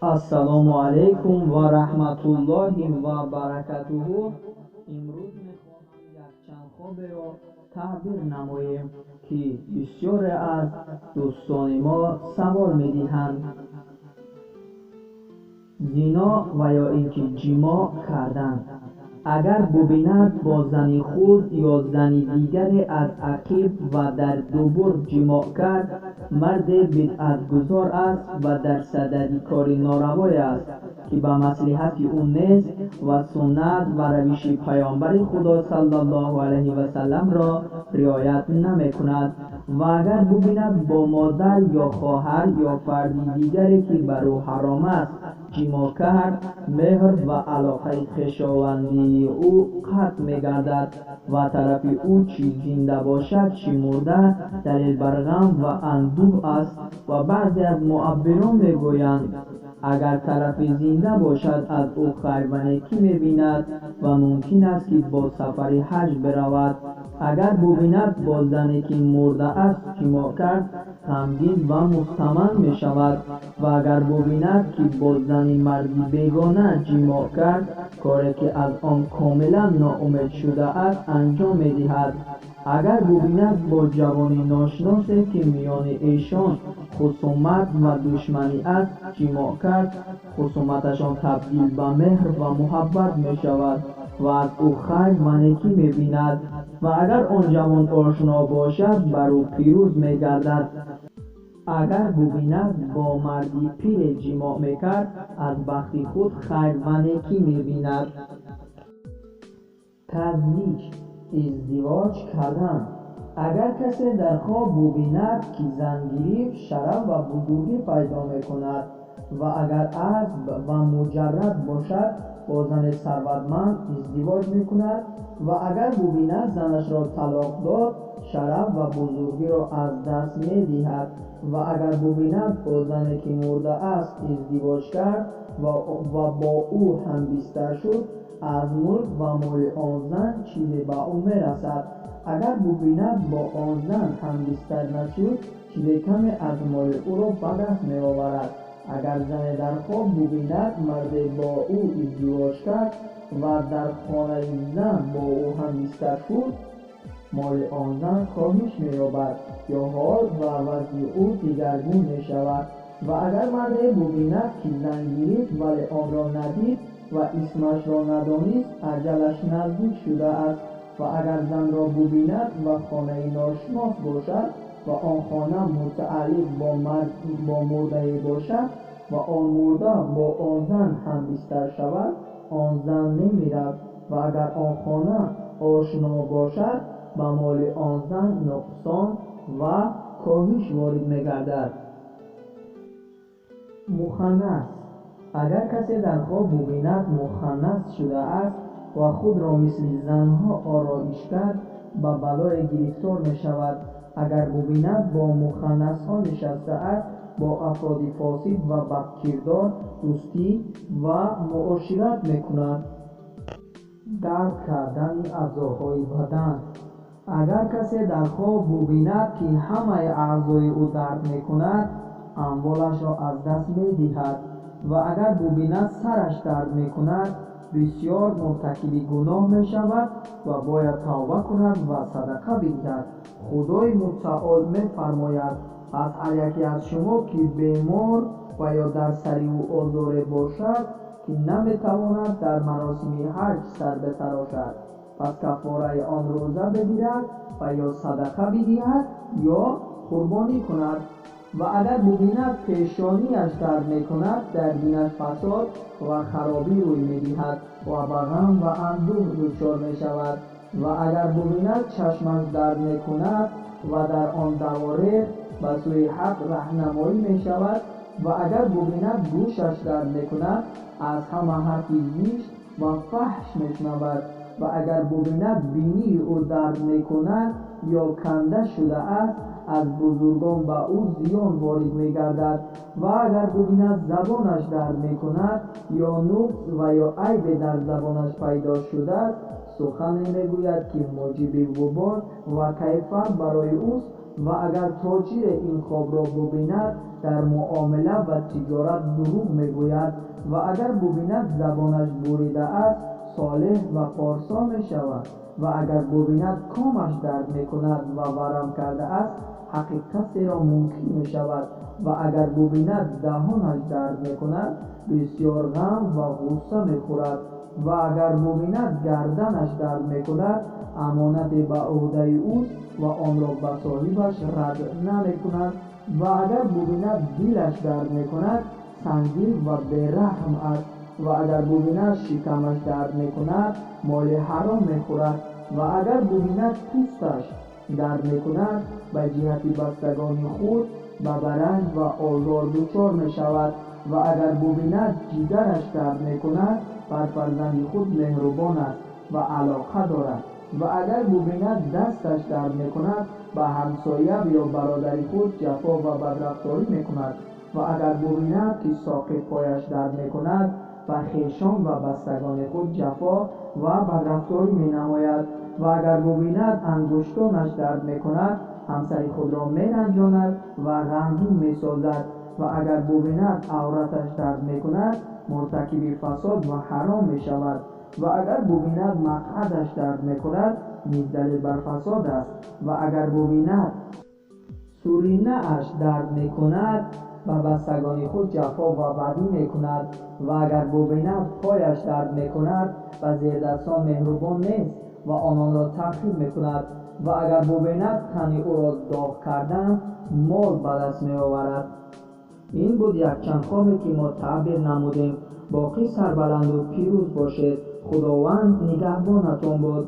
Ассалому алайкум ва раҳматуллоҳи ва баракатуҳу. Имрӯз мехоҳам якчанд хоберо таъбир намоем, ки бисёре аз дӯстони мо савол медиҳанд. Зино ва ё ин ки ҷимоъ кардан. Агар бубинад бо зани худ ё зани дигаре аз ақиб ва дар дубур ҷимоъ кард, марде бидъатгузор аст ва дар садади кори норавое аст, ки ба маслиҳати ӯ нест ва суннат ва равиши Паёмбари Худо саллаллоҳу алайҳи васалламро риоят намекунад. Ва агар бубинад бо модар ё хоҳар ё фарди дигаре, ки бар ӯ ҳаром аст, ҷимоъ кард, меҳр ва алоқаи хешовандии ӯ қатъ мегардад ва тарафи ӯ чӣ зинда бошад, чӣ мурда, далел бар ғам ва андӯҳ аст. Ва баъзе аз муаббирон мегӯянд, агар тарафи зинда бошад, аз ӯ хайр ва некӣ мебинад ва мумкин аст, ки бо сафари ҳаҷ биравад. Агар бубинад бо зане, ки мурда аст, ҷимоъ кард, ғамгин ва мустамал мешавад. Ва агар бубинад, ки бо зани марди бегона ҷимоъ кард, коре ки аз он комилан ноумед шудааст, анҷом медиҳад. Агар бубинад бо ҷавони ношиносе, ки миёни эшон хусумат ва душманӣ аст, ҷимоъ кард, хусуматашон табдил ба меҳр ва муҳаббат мешавад ва аз ӯ хайр ва некӣ мебинад. Ва агар он ҷавон ошно бошад, бар ӯ пирӯз мегардад. Агар бубинад бо марди пире ҷимоъ мекард, аз бахти худ хайр ва некӣ мебинад. Тазвиҷ, издивоҷ кардан. Агар касе дар хоб бубинад, ки зан гирифт, шараф ва бузургӣ пайдо мекунад. Ва агар азб ва муҷаррад бошад, бо зани сарватманд издивоҷ мекунад. Ва агар бубинад занашро талоқ дод, шараф ва бузургиро аз даст медиҳад. Ва агар бубинад бо зане, ки мурда аст, издивоҷ кард ва бо ӯ ҳамбистар шуд, аз мулк ва моли он зан чизе ба ӯ мерасад. Агар бубинад бо он зан ҳамбистар нашуд, чизе каме аз моли ӯро ба даст меоварад. Агар зане дар хоб бубинад марде бо ӯ издивоҷ кард ва дар хонаи зан бо ӯ ҳамбистар шуд, моли он зан коҳиш меёбад ё ҳол ва вазъи ӯ дигаргун мешавад. Ва агар марде бубинад, ки зан гирифт, вале онро надид ва исмашро надонист, аҷалаш наздик шудааст. Ва агар занро бубинад ва хонаи ношинос бошад ва он хона мутааллиқ бо мурдае бошад ва он мурда бо он зан ҳамбистар шавад, он зан мемирад. Ва агар он хона ошно бошад, ба моли он зан нуқсон ва коҳиш ворид мегардад. Муханнас. Агар касе дар хоб бубинад муханнас шудааст ва худро мисли занҳо ороиш кард, ба балое гирифтор мешавад. Агар бубинад бо муханнасҳо нишастааст, бо афроди фосид ва бадкирдор дӯстӣ ва муошират мекунад. Дард кардани аъзоҳои бадан. Агар касе дар хоб бубинад, ки ҳамаи аъзои ӯ дард мекунад, амволашро аз даст медиҳад. Ва агар бубинад сараш дард мекунад, бисёр муртакиби гуноҳ мешавад ва бояд тавба кунад ва садақа бидиҳад. Худои мутаол мефармояд: пас ҳар яке аз шумо, ки бемор ва ё дар сари ӯ озоре бошад, ки наметавонад дар маросими ҳаҷ сар битарошад, пас каффораи он рӯза бигирад ва ё садақа бидиҳад ё қурбонӣ кунад. Ва агар бубинад пешонияш дард мекунад, дар динаш фасод ва харобӣ рӯй медиҳад ва ба ғам ва андӯҳ дучор мешавад. Ва агар бубинад чашмаш дард мекунад ва дар он даворех ба сӯи ҳақ раҳнамоӣ мешавад. Ва агар бубинад гӯшаш дард мекунад, аз ҳама ҳарфи зишт ва фаҳш мешунавад. Ва агар бубинад бинии ӯ дард мекунад ё канда шудааст, аз бузургон ба ӯ зиён ворид мегардад. Ва агар бубинад забонаш дард мекунад ё нуқс ва ё айбе дар забонаш пайдо шудааст, сухане мегӯяд, ки муҷиби вубол ва кайфар барои ӯст. Ва агар тоҷире ин хобро бубинад, Дар муомила ва тиҷорат дурӯғ мегӯяд ва агар бубинад забонаш бурида аст, солеҳ ва порсо мешавад. Ва агар бубинад комаш дард мекунад ва варам кардааст, ҳаққи касеро мункир мешавад. Ва агар бубинад даҳонаш дард мекунад, бисёр ғам ва ғусса мехӯрад. Ва агар бубинад гарданаш дард мекунад, амонате ба ӯҳдаи ӯст ва онро ба соҳибаш рад намекунад. Ва агар бубинад дилаш дард мекунад, сангдил ва бераҳм аст. Ва агар бубинад шикамаш дард мекунад, моли ҳаром мехӯрад. Ва агар бубинад пӯсташ дард мекунад, ба ҷиҳати бастагони худ ба баранҷ ва озор дучор мешавад. Ва агар бубинад ҷигараш дард мекунад, бар фарзанди худ меҳрубон аст ва алоқа дорад. Ва агар бубинад дасташ дард мекунад, ба ҳамсоя ё бародари худ ҷафо ва бадрафторӣ мекунад. Ва агар бубинад ки соқи пояш дард мекунад, ба хешон ва бастагони худ ҷафо ва бадрафторӣ менамояд. Ва агар бубинад ангуштонаш дард мекунад, ҳамсари худро меранҷонад ва ғамгин месозад. Ва агар бубинад авраташ дард мекунад, муртакиби фасод ва ҳаром мешавад. Ва агар бубинад мақъадаш дард мекунад, низ далел бар фасод аст. Ва агар бубинад суринааш дард мекунад, ба бастагони худ ҷафо ва бадӣ мекунад. Ва агар бубинад пояш дард мекунад, ба зердастон меҳрубон нест ва ононро таҳқир мекунад. Ва агар бубинад тани ӯро доғ кардан, мол ба даст меоварад. Ин буд якчанд хобе ки мо таъбир намудем. Боқӣ сарбаланду пирӯз бошед. Худованд нигаҳбонатон бод.